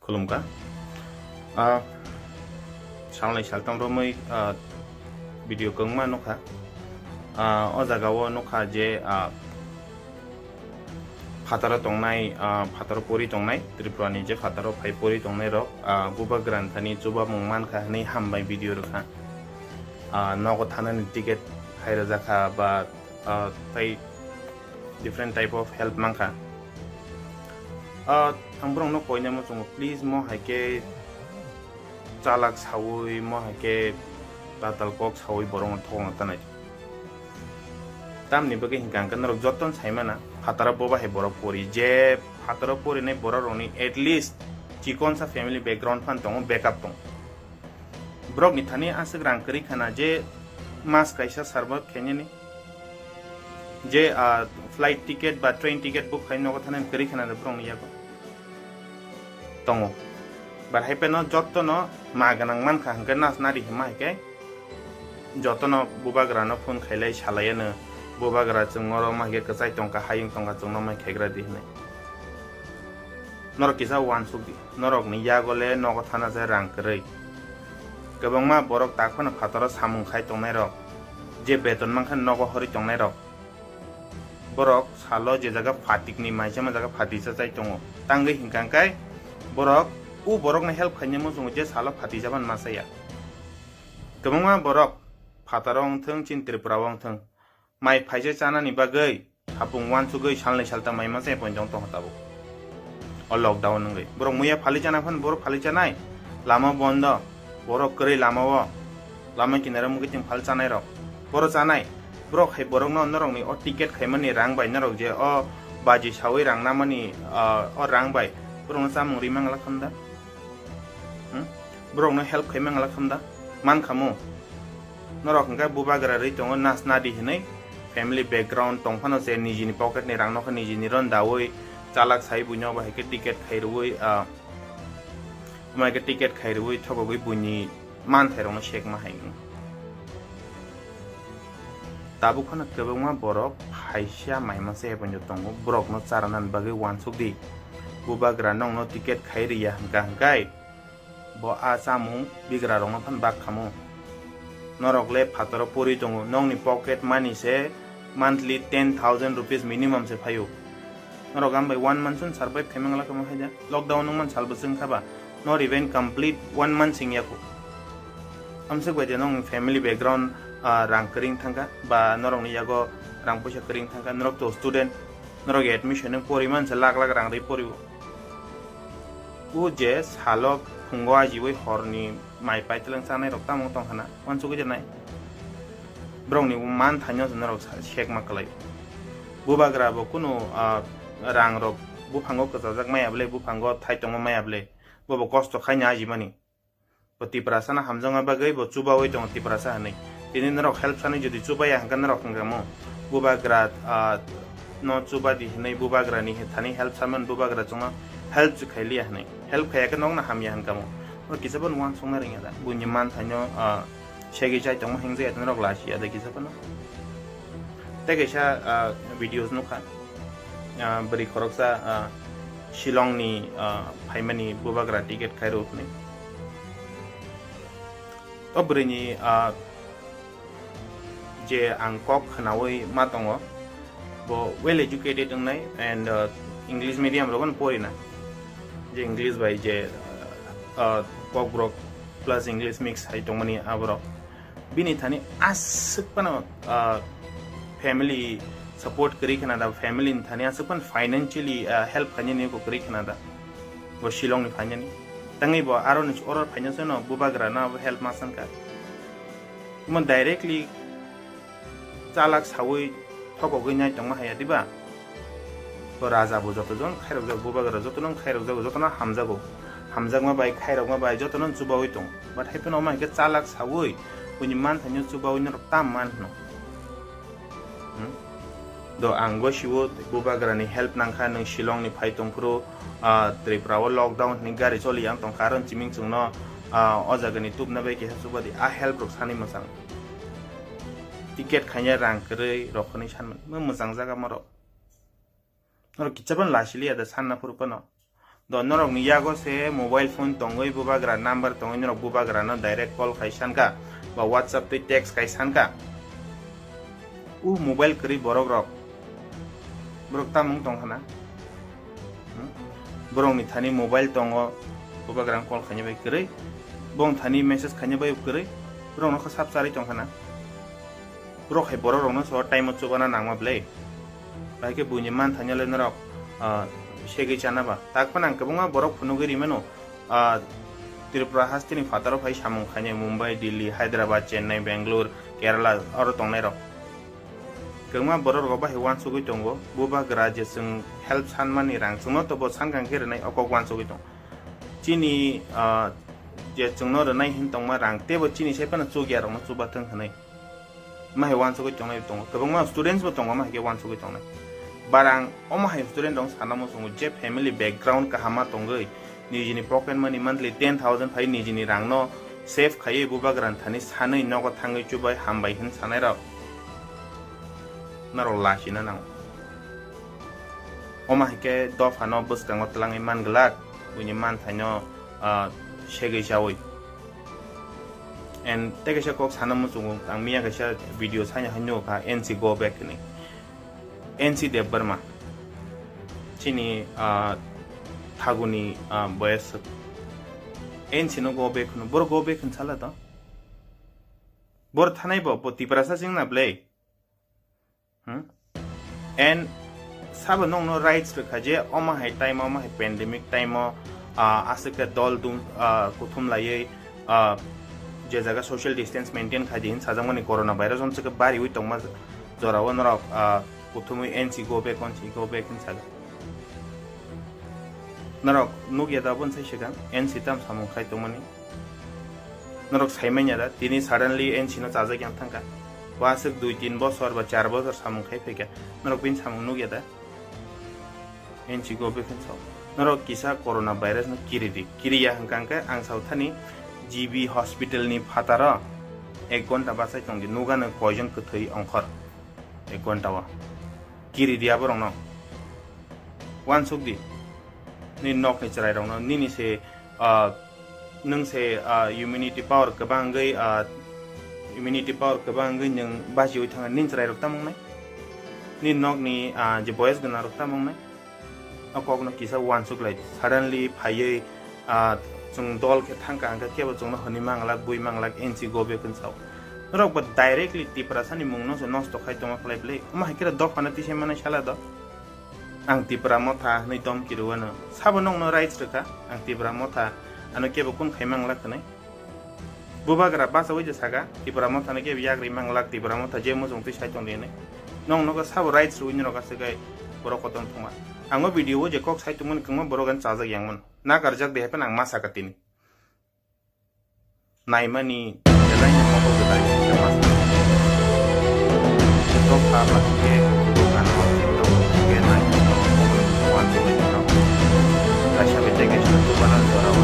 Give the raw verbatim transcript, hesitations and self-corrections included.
Khulumkha. Ah, salnwi saltham romwi, ah, video kwbangma nukha. Ah, o jaga o nukha je, ah, phataro tongnai, ah, phataro pori tongnai, Tripura ni je phataro phai pori tongnai rok, ah, bubagra ni thani chubamung mankha hwnwi hambai video rwkha. Ah, nogo thanani ticket khai rwjakha ba, ah, tei different type of help mankha. Ah, ang borokno koinai muchungo, please, mo hai khe chalak saui, mo hai khe tatal kok saui borokno thokna tanai. Tamni bagwi hinkha hwnkhe norok jotono saimana, phataro boba hai borok pori, je phataro porinai borok rokni at least chikonsa family background phan tongo, backup tongo. Borokni thani aswk rang kwrwi khana je mas kaisa serve khainani, je, ah, flight ticket ba train ticket book khai nogo thani kwrwi khana borokni yago tongo. Bar hai phano jotono ma gwnang mankha hwnkhe nas nari hima hai khe jotono bubagrano phone khailai salaiano, bubagra chwng oro ma hai khe kwchai tongkha, hayung tongkha, chwngno mai khaigra di hwnwi. Norok kisa uansuk di, norokni yago le nogo thana se rang kwrwi. Kwbangma borok tak phano phataro samung khai tongnai rok, je beton mankha nogo horwi tongnai rok. Borok salo je jaga phatikni maisa ma jaga phatisa chai tongo. Tangwi hinkha hwnkhe borok u borokno help khaina muchungo je salo phatisa ban ma chaya. Kwbangma borok phataro wng thung, chini Tripura o wng thung, mai phaisa chanani bagwi hapung uansugwi salnwi salta mai ma chaya poito wng tongkha tabuk. O lockdown wngwi borok muiya phali chana phano borok phali chanai, lama bondo, borok kwrwi lama o, lama kinaro mugwi tong phal chanai rok, borok chanai, borok hai borokno norokni o ticket khaimani rang bai norok je o baji sawi rang namani, ah, o rang bai borokno chamung ri mangla khamda. Hmm? Borokno help khai mangla khamda, man khamu. Norok hwnkhe bubagra rwi tongo nas nadi hinwi, family background tong phano je nijini pocket ni rang nokha nijini ron dawi chalak sai buino bai khe ticket khai rwi, ah, Omo hai khe ticket khai rwui thokogwi buini manthairokno sekma hai wng. Tabuk phano kwbangma borok phaisa maima se haino tongo, borokno charwna bagwi uansuk di. Bubagra nokno ticket khai rwya hwnkha hwnkhe bo a chamung bigrarokno phano bak khamu. Norok le phataro pori tongo, nokni pocket money se monthly ten thousand rupees minimum se phaio. Norok ang bai one month chun survive khaimang la kamo haida. Lockdown nung man sal bwswng kha ba. Not even complete one month sing yako. Amswk bai de nong family background, ah, rang kwring thangkha ba norok ni yago rang puisa kwring thangkha, norok to student, norok admission nung pori man se lakh lakh rang ri pori o. O je salo phungo ajiwi horni mai paitwlang chanai rok tamo tong khana, uansugwi janai. Borokni manthaino se norok sa-, sekma kwlai. Bubagra bo kunu, ah, rang rok buphango kwchajak maya bwle, buphango thai tongma maya bwle. Bo bo kosto khaina ajimani. Bo Tiprasa no hamjakma bagwi bo chubawi tongo Tiprasa hinwi. Tini norok help sanwi jodi chubaya hwnkhe norok hwnkhe mo. Bubagra, ah, no chuba di hinwi bubagra ni thani help sanmani bubagra chwngno help se khailiya hinwi. Help khaiya khe nokno hamya hwnkha mo. Bo kisa bo uansukna rwngya da. Buini manthaino, ah, Segwi chai tongma hinjak ya norok lachiya de kisa phano. Tei kaisa, ah, videos nukha. Ah, bwrwi khoroksa, ah, Shillong ni, ah, phaimani bubagra ticket khairok hinwi. O bwrwini, ah, je ang kok khwnawi ma tongo, bo well educated wngnai and, uh, English medium rogo no porina. Je English bai je, uh, uh, Kokborok plus English mix hai tongmani aborok. Bini thani aswk phano, uh, family support kwrwi khna da, family ni thani aswk phano financially, uh, help khainani kwrwi khna da. Bo Shillong ni phainani. Tangwi bo aro ni oro phainani no bubagra no help ma sankha. Omo directly chalak sawi thokogwi nai tongma haya diba? Bo raja bo joto jon khairokjak, bubagra joto no khairokjago, joto no hamjago. Hamjakma bai, khairokma bai joto no chubawi tongo. But hai phano omo hai khe chalak sawi buini manthaino chubawi norok tam man hwno. Hmm? Do ang gosio bubagrani help nangkha, nwng Shillong ni phai tongphuru, ah, Tripura o lockdown hwnwi gari choli yang tongkha, aro chiming chwngno, ah, o jagani tubna bai keha chubadi a help rok sani mwchang. Ticket khaina rang kwrwi rok hwnwi sanmani, mo mwchang jaga morok. Norok kicha phano lachiliya da sanna phuru phano. Do norokni yago se mobile phone tongwi bubagra number tongwi norok bubagrano direct call khai sanka ba WhatsApp twi text khai sanka. U mobile kwrwi borok rok. Borok tamung tong khana. Hmm? Borokni thani mobile tongo, bubagrang call khaina bai kwrwi. Bong thani message khaina bai kwrwi. Borok no kha sap charwi tong khana. Borok hai borok rokno so time o chubana nangma bwle. Bahai khe buini man thanya le norok, ah, segwi chana ba. Tak phano ang kwbangma borok phunugwi rimano. Ah, Tripura hasteni phataro phai samung khainai Mumbai, Delhi, Hyderabad, Chennai, Bangalore, Kerala oro tongnai rok. Kwbangma borok rok bahai uansugwi tongo. Bubagra je chwng help sanmani rang chwngno tobo sankang khe rwnai o kok uansugwi tongo. Chini, ah, je chwngno rwnai hin tongma rang tebo chini sai phano chukya rokno chubathwng hwnwi. Mahai uansugwi tongnai tongo. Kwbangma students bo tongo, mahai khe uansugwi tongnai. Barang omo hai student rok sana muchungo je family background kahama tongwi, nijini pocket money monthly ten thousand phai nijini rangno save khaiwi bubagrani thani sanwi nogo thangwi chubai hambai hin sanai rok. Norok lachina nango. Omo hai khe dophano bwskango twlangwi man glak, buini manthaino, ah, segwi chaui. And tei kaisa kok sana muchungo, ang miya kaisa video saina hai nukha, N C go back hinwi. N C Debbarma. Chini, ah, thaguni, ah, boyas. N C no go back hwno. Boro go back hwn sala to. Boro thanai bo, bo Tiprasa sing na blei. Hmm? And sabo nokno rights rwkha je omo hai time o, omo hai pandemic time o, ah, aswk khe dol dum, ah, kuthum laiwi, ah, je jaga social distance maintain khai di hin sajakmani corona virus omswk khe bariwi tongma jorao norok, ah, kuthumwi N C go back, N C go back hin saga. Norok nukya da bonsai swkang N C tam samung khai tongmani. Norok saimanya da, tini suddenly N C no chajak yang thangkha. Waswk dui tin bosor ba char bosor samung khai phaikha. Norok bini samung nukya da? N C go back and sao. Norok kisa corona virus no kiri di. Kiriya hwnkha hwnkhe ang sao thani G B hospital ni phataro ek ghonta bachai tong di. Nugano koijon kwthwi ongkhor ek ghonta o. Kiri di aborokno. Uansuk di. Nini nokni chwrairokno, nini se, ah, nwng se, ah, immunity power kwbang wngwi, ah, immunity power kwbang wngwi nwng bachiwi thangna nini chwrairok tamo wngnai? Nini nokni, ah, je boyes gwnangrok tamo wngnai? O kokno kisa uansuk lai di. Suddenly phaiwi, ah, chwng dol khe thangkha hwnkhe kebo chwngno hwnwi manglak, bui manglak, N C go back hwn sao. Norok bo directly Tiprasani mungno se nosto khai tongma khlai bwle. Omo hai khe dophano tisai manai sala do. Ang Tipra Motha hwnwi domki rwano. Sabo nokno rights rwkha, ang Tipra Motha, ano kebo kun khai manglak hwnwi. Bubagra bachaui je saka, Tipra Mothano kebo yagri manglak, Tipra Motha je muchung twi sai tongdi hwnwi. Nokno khe sabo rights rwui norok aswk khai borok kotor thwngma. Ang o video o je kok sai tongmani kwngma borok ani chajak yangmano. Nakarjak de hai phano ang ma saka tini. Naimani belai no mokol kwtal khe ma sa. Tok kha ba khe dokan o tok khe nai uansugwi thango. Kaisa bai tei kaisa chubanan jora o